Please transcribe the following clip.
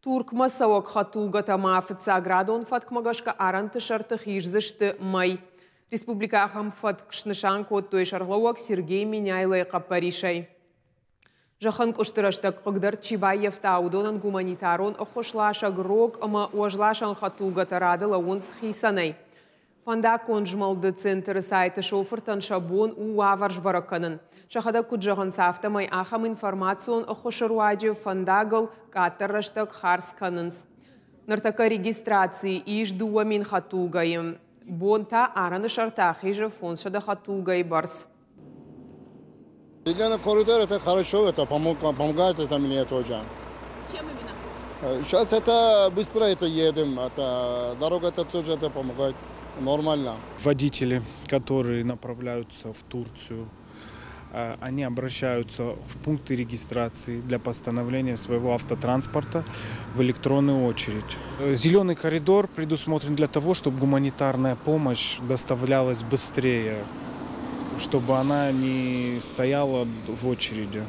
Туркмӕ цӕуӕг хӕдтулгӕтӕ ма фыццаградон фӕткмӕ гӕсгӕ арӕнты сӕрты хиздзысты мӕй. Республикӕ ахӕм фӕтк снысан кодтой сӕргълӕууӕг Сергей Меняйлойы хъӕппӕрисӕй. Зӕххӕнкъуысты рӕстӕг хъыгдӕрд чи баййӕфта, уыдонӕн гуманитарон ӕххуыс ласӕг рог ӕмӕ уӕзласӕн хӕдтулгӕтӕ рады лӕууынц хицӕнӕй. Фӕндаггон змӕлды центры сайты шофыртӕн сӕ бон у уавӕр сбӕрӕг кӕнын. Сӕхӕдӕг куыд зӕгъынц, афтӕмӕй ахӕм информацион ӕххуысы руаджы фӕндагыл къаддӕр рӕстӕг хардз кӕнынц. Ныртӕккӕ регистрацийы ис 2000 хӕдтулгӕйы. Бон та арӕны сӕрты ахизы 500 хӕдтулгӕйы бӕрц. Зеленый коридор это хорошо, это помогает это мне тоже. Чем именно? Сейчас это быстро это едем, это дорога это тоже это помогает нормально. Водители, которые направляются в Турцию, они обращаются в пункты регистрации для постановления своего автотранспорта в электронную очередь. Зеленый коридор предусмотрен для того, чтобы гуманитарная помощь доставлялась быстрее, чтобы она не стояла в очереди.